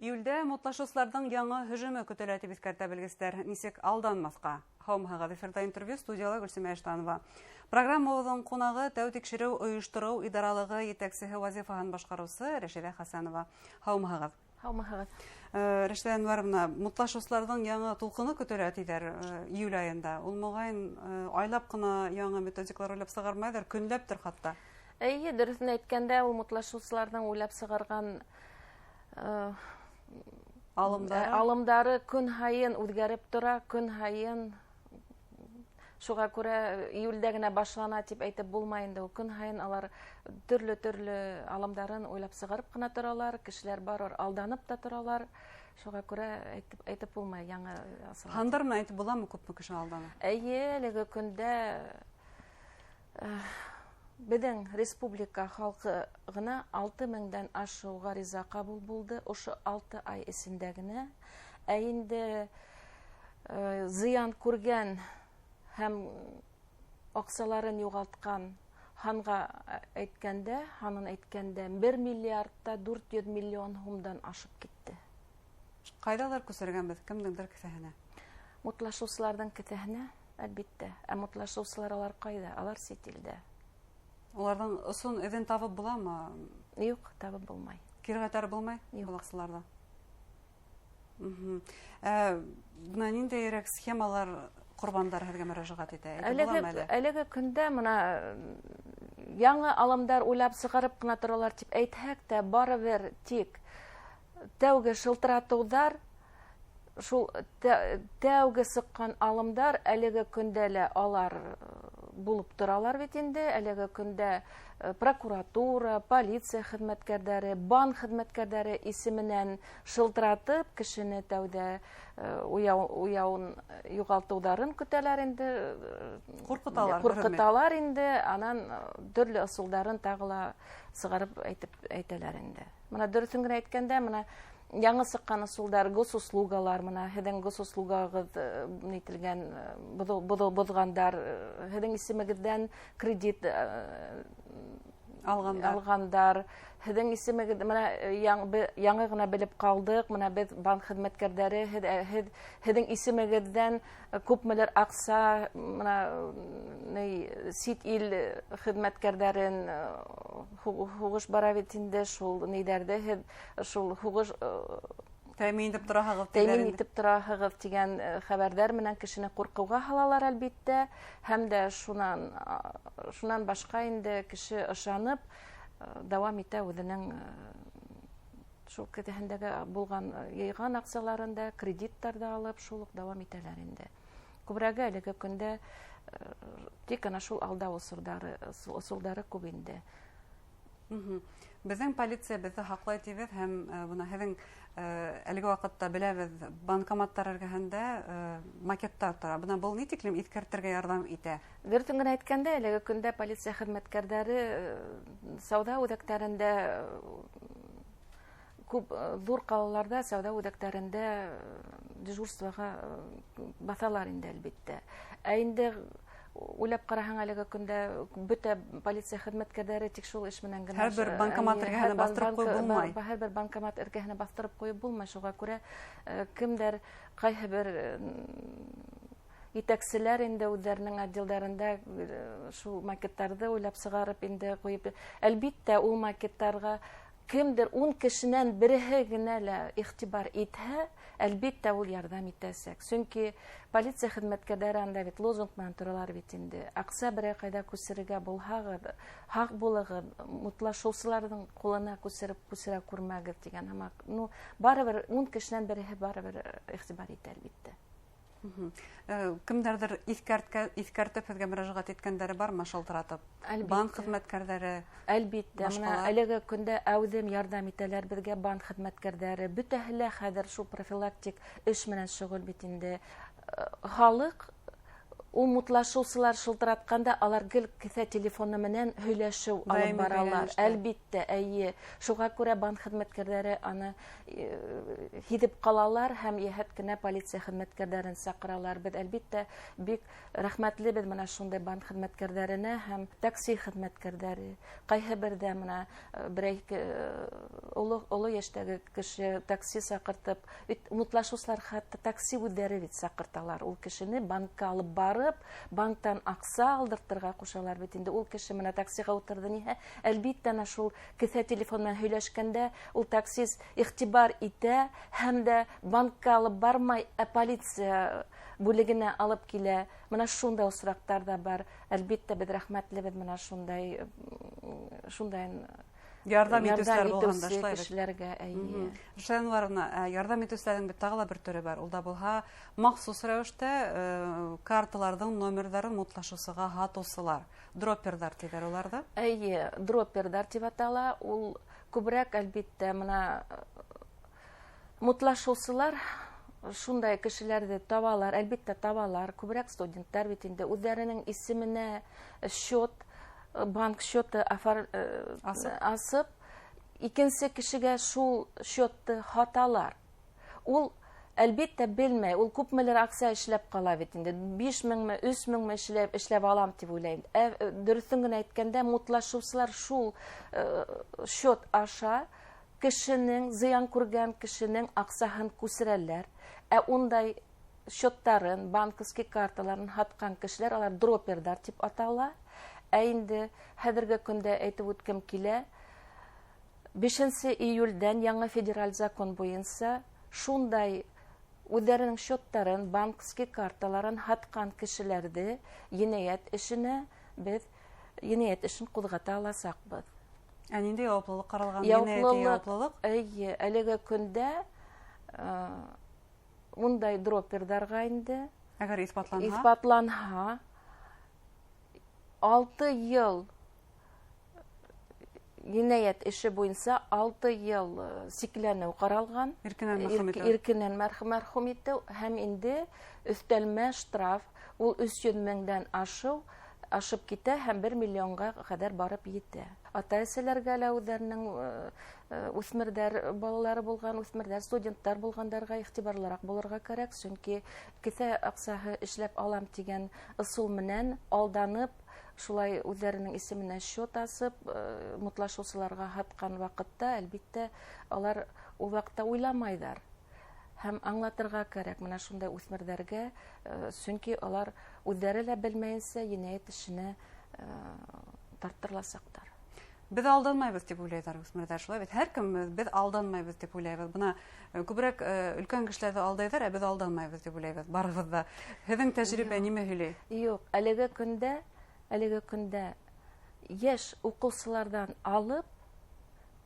Июлдә мутлашыусыларҙың яңы һөжүме көтөлә, тип иҫкәртә белгестәр. Нисек алданмаҫҡа? Һаумыһығыҙ, эфирҙа интервью, студияла Гөлсимә Иштанова. Программабыҙҙың ҡунағы тәү тикшереү ойоштороу идаралығы етәксеһе вазифаһын башҡарыусы Рәшиҙә Хәсәнова. Һаумыһығыҙ. Һаумыһығыҙ. Рәшиҙә Әнүәровна, мутлашыусыларҙың яңы тулҡыны көтөлә, тиҙәр, июль айында. Ул, моғайын, айлап ҡына яңы методикалар уйлап сығармайҙыр, көнләптер хатта. Эйе, дөрөҫөн әйткәндә, ул мутлашыусыларҙың уйлап сығарған алымдары, алымдары көн һайын үҙгәреп тора, көн һайын. Шуға күрә июлдә генә башлана тип әйтеп булмай инде. Ул көн һайын алар төрлө-төрлө алымдарын уйлап сығарып ҡына торалар, кешеләр барыр алданып та торалар. Шуға күрә әйтеп булмай яңы асылған. Һандар менән әйтеп буламы, күпме кеше алдана? Эйе, әлеге көндә беҙҙең республика халҡы ғына 6000-дән ашыу ғариза ҡабул булды ошо 6 ай эсендә генә. Ә инде зыян күргән һәм аҡсаларын юғалтҡан һанға әйткәндә, һанын әйткәндә, 1 миллиардта 400 миллион һумдан ашып китте. Ҡайҙалыр күсергәнбеҙ, кемдеңдер кеҫәһенә? Мутлашыусыларҙың кеҫәһенә, әлбиттә. Ә мутлашыусылар алар ҡайҙа? Алар сит илдә. Уларҙың осон эҙен табып буламы? Юҡ, табып булмай. Кире ҡайтарып булмай? Юҡ. Был аҡсаларҙы? Бына ниндәйерәк схемалар ҡорбандар һеҙгә мөрәжәғәт итә? Әйтеп буламы әле? Әлеге көндә бына яңы алымдар уйлап сығарып ҡына торалар тип әйтһәк тә, барыбер тик тәүге шылтыратыуҙар, шул тәүге сыҡҡан алымдар әлеге көндә лә алар булып торалар бит инде. Әлеге көндә прокуратура, полиция хеҙмәткәрҙәре, банк хеҙмәткәрҙәре исеменән шылтыратып, кешене тәүҙә уяуын юғалтыуҙарын көтәләр инде. Ҡурҡыталар, Ҡурҡыталар инде, анан төрлө ысулдарын тағы ла сығарып әйтәләр инде. Бына дөрөҫөн генә әйткәндә, бына яңы сыҡҡан ысулдар, госуслугалар, бына һеҙҙең госуслугағыҙ нителгән, боҙғандар, һеҙҙең исемегеҙҙән кредит алғандар. алғандар, һеҙҙең исемегеҙ, бына яңы ғына белеп ҡалдыҡ, бына беҙ банк хеҙмәткәрҙәре, һеҙҙең исемегеҙҙән күпмелер аҡса, бына сит ил хеҙмәткәрҙәрен, һуғыш бара бит инде, шул нейҙәрҙе һеҙ шул һуғыш, тәьмин итеп тораһығыҙ тәьмин тиҙәр инде. итеп тораһығыҙ тигән хәбәрҙәр менән кешене ҡурҡыуға һалалар әлбиттә, һәм дә шунан башҡа инде кеше ышанып, дауам итә үҙенең шул кеҫәһендәге булған, йыйған аҡсаларын да, кредиттар ҙа алып, шул уҡ дауам итәләр инде. Күберәге әлеге көндә тик ана шул алдау ысулдары күп инде. Беҙҙең полиция беҙҙе һаҡлай тибеҙ һәм бына һеҙҙең әлеге ваҡытта беләбеҙ, банкоматтар эргәһендә макеттар тора. Бына был ни тиклем иҫкәртергә ярҙам итә? Дөрөҫөн генә әйткәндә, әлеге көндә полиция хеҙмәткәрҙәре сауҙа үҙәктәрендә, күп ҙур ҡалаларҙа сауҙа үҙәктәрендә дежурствоға баҫалар инде әлбиттә. Ә инде уйлап ҡараһаң, әлеге көндә бөтә полиция хеҙмәткәрҙәре тик шул эш менән генә Һәр бер банкомат эргәһенә баҫтырып ҡуйып булмай. Һәр бер банкомат эргәһенә баҫтырып ҡуйып булмай. Шуға күрә кемдәр ҡайһы бер етәкселәр инде үҙҙәренең отделдарында шул макеттарҙы уйлап сығарып инде ҡуйып. Әлбиттә, ул макеттарға кемдер 10 кешенән береһе генә лә иғтибар итһә, әлбиттә ул ярҙам итәсәк. Сөнки полиция хеҙмәткәрҙәре анда бит лозунг менән торалар бит инде. Аҡса берәй ҡайҙа күсерергә булһағыҙ, һаҡ булығыҙ, мутлашыусыларҙың ҡулына күсереп күсерә күрмәгеҙ тигән һымаҡ. Барыбер 10 кешенән береһе барыбер иғтибар итә әлбиттә. Кемдәрҙер иҫкәртеп һеҙгә мөрәжәғәт иткәндәре бармы шылтыратып? Әлбиттә. Банк хеҙмәткәрҙәре, Әлбиттә, бына башҡалар? әлеге көндә әүҙем ярҙам итәләр беҙгә банк хеҙмәткәрҙәре. Бөтәһе лә хәҙер шул профилактик эш менән шөғөл бит инде. Халыҡ Ул мутлашыусылар шылтыратҡанда алар гел кеҫә телефоны менән һөйләшеү алып баралар. Әлбиттә, әйе. Шуға күрә банк хеҙмәткәрҙәре аны һиҙеп ҡалалар һәм йәһәт кенә полиция хеҙмәткәрҙәрен саҡыралар. Беҙ әлбиттә бик рәхмәтлебеҙ мына шундай банк хеҙмәткәрҙәренә һәм такси хеҙмәткәрҙәре. Ҡайһы берҙә мына берәй оло йәштәге кеше такси саҡыртып, бит мутлашыусылар хатта такси үҙҙәре бит саҡырталар. Ул кешене банкка алып барып, банктан аҡса алдыртырға ҡушалар бит инде. Ул кеше мына таксиға ултырҙы ниһә, әлбиттә, ана шул кеҫә телефон менән һөйләшкәндә ул таксист иғтибар итә һәм дә банкка алып бармай, ә полиция бүлегенә алып килә. Мына шундай осраҡтар ҙа бар. Әлбиттә, беҙ рәхмәтлебеҙ мына шундай ярҙам итеүселәр булғанда, шулай кешеләргә, әйе. Рушания Әнүаровна, ярҙам итеүселәрҙең бит тағы ла бер төрө бар. Ул да булһа махсус рәүештә карталарҙың номерҙарын мутлашыусыға һатыусылар, дроперҙар тиҙәр уларҙы. Әйе, дроперҙар тип атала. Ул күберәк, әлбиттә, мына мутлашыусылар шундай кешеләрҙе табалар, әлбиттә табалар. Күберәк студенттар бит инде үҙҙәренең исеменә счет, банк счеты асып, икенсе кешегә шул счетты һаталар. Ул әлбиттә белмәй, ул күпмелер аҡса эшләп ҡала бит инде. 5000-ме, 3000-ме эшләп алам тип уйлайым. Дөрөҫөн генә әйткәндә, мутлашыусылар шул счет аша кешенең, зыян күргән кешенең аҡсаһын күсерәләр. Ә ундай счеттарын, банковский карталарын һатҡан кешеләр, алар дроперҙар тип атала. Ә инде хәҙерге көндә әйтеп үткем килә, 5 июлдән яңы федераль закон буйынса шундай үҙҙәренең счеттарын, банковский карталарын һатҡан кешеләрҙе енәйәт эшенә беҙ енәйәт эшен ҡуҙғата аласаҡбыҙ. Ә ниндәй яуаплылыҡ ҡаралған? Яуаплылыҡ? Эйе, әлеге көндә ундай дроперҙарға инде әгәр иҫбатланһа, 6 йыл енәйәт эше буйынса 6 йыл сикләнеү ҡаралған. Иркенән мәрхүм итеү һәм инде өҫтәлмә штраф, ул 300 меңдән ашып китә һәм 1 миллионға ҡәҙәр барып етә. Ата-әсәләргә лә үҙҙәренең үҫмерҙәр балалары булған, үҫмерҙәр, студенттар булғандарға иғтибарлыраҡ булырға кәрәк, сөнки кеҫә аҡсаһы эшләп алам тигән ысул менән алданып, шулай үҙҙәренең исеменә счет асып, мутлашыусыларға һатҡан ваҡытта, әлбиттә, алар ул ваҡытта уйламайҙар. Һәм аңлатырға кәрәк мына шундай үҫмерҙәргә, сөнки алар үҙҙәре лә белмәйенсә енәйәт эшенә тарттырыласаҡтар. Беҙ алданмайбыҙ тип уйлайҙар үҫмерҙәр, шулай бит? Һәр кем беҙ алданмайбыҙ тип уйлайбыҙ. Бына күберәк өлкән кешеләрҙе алдайҙар, ә беҙ алданмайбыҙ тип уйлайбыҙ барыбыҙ ҙа. Һеҙҙең тәжрибә нимә һөйләй? Юҡ, әлеге көндә йәш уҡыусыларҙан алып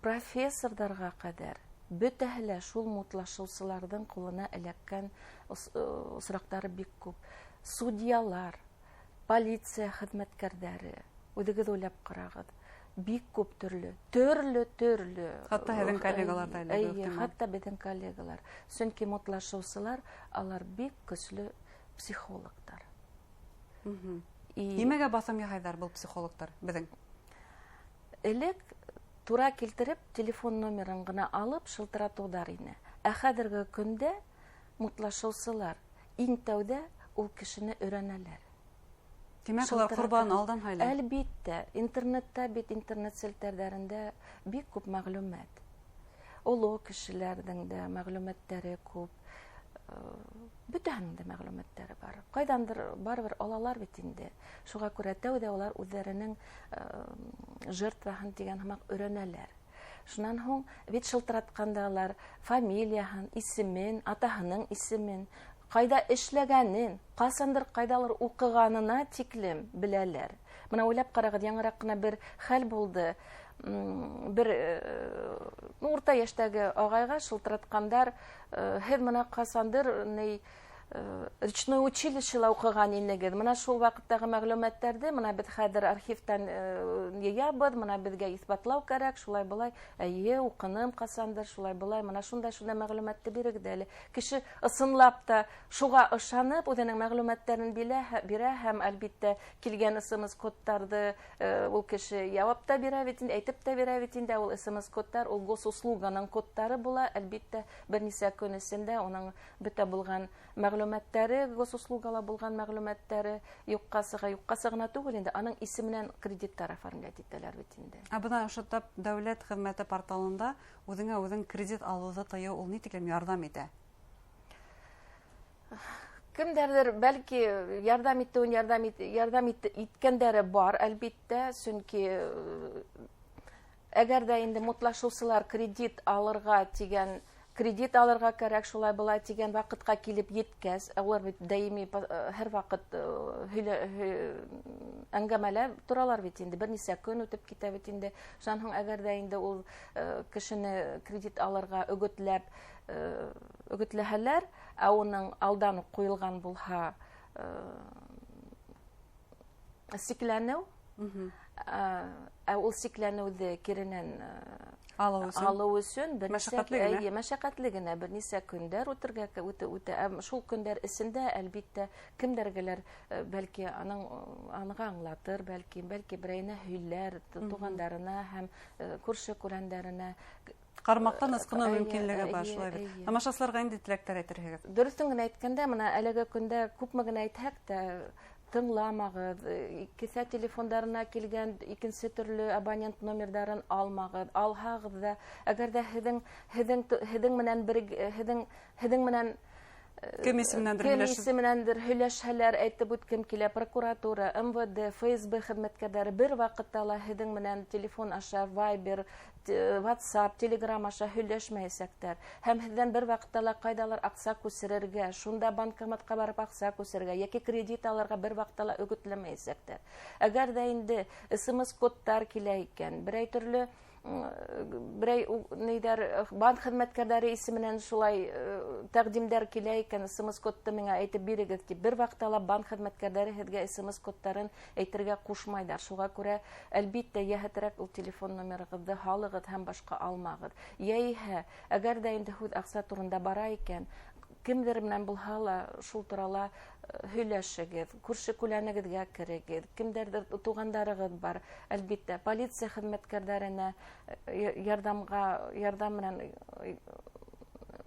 профессорҙарға ҡәҙәр бөтәһе лә шул мутлашыусыларҙың ҡулына эләккән осраҡтары бик күп. Судьялар, полиция хеҙмәткәрҙәре, үҙегеҙ уйлап ҡарағыҙ, бик күп төрлө. Хатта һеҙҙең коллегалар ҙа эләгеү ихтимал. Хатта беҙҙең коллегалар. Сөнки мутлашыусылар, алар бик көслө психологтар. Нимәгә баҫым яһайҙар был психологтар беҙҙең? Элек тура килтереп телефон номерын ғына алып шылтыратыуҙар ине. Ә хәҙерге көндә мутлашыусылар иң тәүҙә ул кешене өйрәнәләр. Тимәк, улар ҡорбан алдан һайлай. Әлбиттә, интернетта бит, интернет селтәрҙәрендә бик күп мәғлүмәт. Оло кешеләрҙең дә мәғлүмәттәре күп. Бөтәһенең дә мәғлүмәттәре бар. Ҡайҙандыр барыбер алалар бит инде. Шуға күрә тәүҙә улар үҙҙәренең жертваһын тигән һымаҡ өйрәнәләр. Шунан һуң бит шылтыратҡанда алар фамилияһын, исемен, атаһының исемен, ҡайҙа эшләгәнен, ҡасандыр ҡайҙалыр уҡығанына тиклем беләләр. Бына уйлап ҡарағыҙ, яңыраҡ ҡына бер хәл булды. Бер урта йәштәге ағайға шылтыратҡандар, һеҙ бына ҡасандыр ни Речной училищела уҡыған инегеҙ. Мына шул ваҡыттағы мәғлүмәттәрҙе мына беҙ хәҙер архивтан йыябыҙ, мына беҙгә иҫбатлау кәрәк, шулай былай. Эйе, уҡыным ҡасандыр, шулай былай. Мына шундай мәғлүмәтте бирегеҙ әле. Кеше ысынлап та шуға ышанып, үҙенең мәғлүмәттәрен бирә һәм әлбиттә килгән СМС-кодтарҙы ул кеше яуап та бирә бит инде, әйтеп тә бирә бит инде. Ул СМС-кодтар, ул госуслуганың кодтары була. Әлбиттә, бер нисә көн эсендә уның бөтә булған мәғлүмәттәре, госуслугала булған мәғлүмәттәре юҡҡа сыға, юҡҡа сығына түгел инде, аның исеменән кредиттар оформлять итәләр бит инде. Ә бына ошо тап дәүләт хеҙмәте порталында үҙеңә үҙең кредит алыуҙы тыйыу ул ни тиклем ярҙам итә? Кемдәрҙер бәлки ярҙам итеүен ярҙам иткәндәре бар, әлбиттә, сөнки әгәр ҙә инде мутлашыусылар кредит алырға тигән, кредит алырға кәрәк, шулай былай тигән ваҡытҡа килеп еткәс, улар бит даими һәр ваҡыт әңгәмәлә торалар бит инде, бер нисә көн үтеп китә бит инде. Шунан һуң әгәр ҙә инде ул кешене кредит алырға өгөтләһәләр, ә уның алдан уҡ ҡуйылған булһа, сикләнеү, ә ул сикләнеүҙе киренән Алыу өсөн. Алыу өсөн бер нисә Мәшәҡәтле генә. Эйе, мәшәҡәтле генә бер нисә көндәр үтергә үтә. Шул көндәр эсендә әлбиттә кемдәргәләр, бәлки аныға аңлатыр, бәлки берәйенә һөйләр, туғандарына һәм күрше күрәндәренә. Ҡармаҡтан ысҡыныу мөмкинлеге бар, шулай бит. Тамашасыларға ниндәй теләктәр әйтерһегеҙ? Дөрөҫөн генә әйткәндә, мына әлеге көндә күпме генә әйтһәк тә, тыңламағыҙ, кеҫә телефондарына килгән икенсе төрлө абонент номерҙарын алмағыҙ. Алһағыҙ ҙа, әгәр ҙә һеҙҙең менән бер, һеҙҙең менән, Кем исеменәндер кем һөйләшеп? исеменәндер һөйләшһәләр, әйтеп үткем килә, прокуратура, МВД, ФСБ хеҙмәткәрҙәре бер ваҡытта ла һеҙҙең менән телефон аша, Viber, WhatsApp, Telegram аша һөйләшмәйәсәктәр. Һәм һеҙҙән бер ваҡытта ла ҡайҙалыр аҡса күсерергә, шунда банкоматҡа барып аҡса күсерергә йәки кредит алырға бер ваҡытта ла өгөтләмәйәсәктәр. Әгәр ҙә инде СМС-кодтар килә икән, берәй төрлө, берәй нейҙәр, банк хеҙмәткәрҙәре исеменән шулай тәҡдимдәр килә икән, СМС-кодты миңа әйтеп бирегеҙ тип, бер ваҡытта ла банк хеҙмәткәрҙәре һеҙгә СМС-кодтарын әйтергә ҡушмайҙар. Шуға күрә, әлбиттә, йәһәтерәк ул телефон номерығыҙҙы һалығыҙ һәм башҡа алмағыҙ. Йә иһә, әгәр ҙә инде һүҙ аҡса турында бара икән, кемдер менән булһа ла шул турала һөйләшегеҙ, күрше күләнегеҙгә керегеҙ, кемдәрҙер туғандарығыҙ бар, әлбиттә, полиция хеҙмәткәрҙәренә ярҙамға, ярҙам менән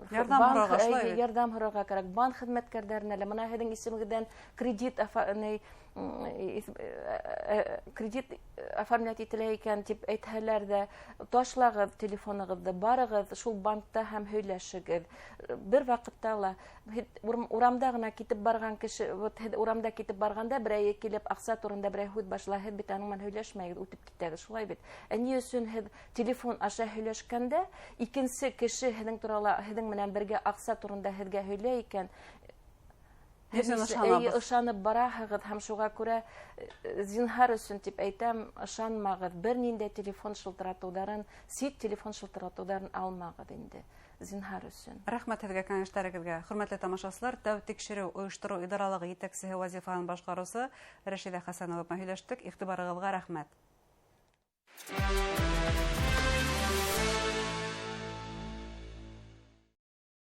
Ярҙам банк, һорарға, шулай бит? ярҙам һорарға кәрәк. Банк хеҙмәткәрҙәренә лә, мына һеҙҙең исемегеҙҙән кредит оформлять ителә икән тип әйтһәләр ҙә, ташлағыҙ телефонығыҙҙы, барығыҙ шул банкта һәм һөйләшегеҙ. Бер ваҡытта ла һеҙ урамда ғына китеп барған кеше, вот һеҙ урамда китеп барғанда берәйе килеп аҡса турында берәй һүҙ башлай, һеҙ бит аның менән һөйләшмәйегеҙ, үтеп китәгеҙ, шулай бит. Ә ни өсөн һеҙ телефон аша һөйләшкәндә икенсе кеше һеҙҙең турала, һеҙҙең менән бергә аҡса турында һеҙгә һөйләй икән, Һеҙ Һеҙ ышанабыҙ. ышанып бараһығыҙ һәм шуға күрә зинһар өсөн тип әйтәм, ышанмағыҙ, бер ниндәй телефон шылтыратыуҙарын, сит телефон шылтыратыуҙарын алмағыҙ инде, зинһар өсөн. Рәхмәт һеҙгә кәңәштәрегеҙгә. Хөрмәтле тамашасылар, тәү тикшереү ойоштороу идаралығы етәксеһе вазифаһын башҡарыусы Рәшиҙә Хәсәнова менән һөйләштек. Иғтибарығыҙға рәхмәт.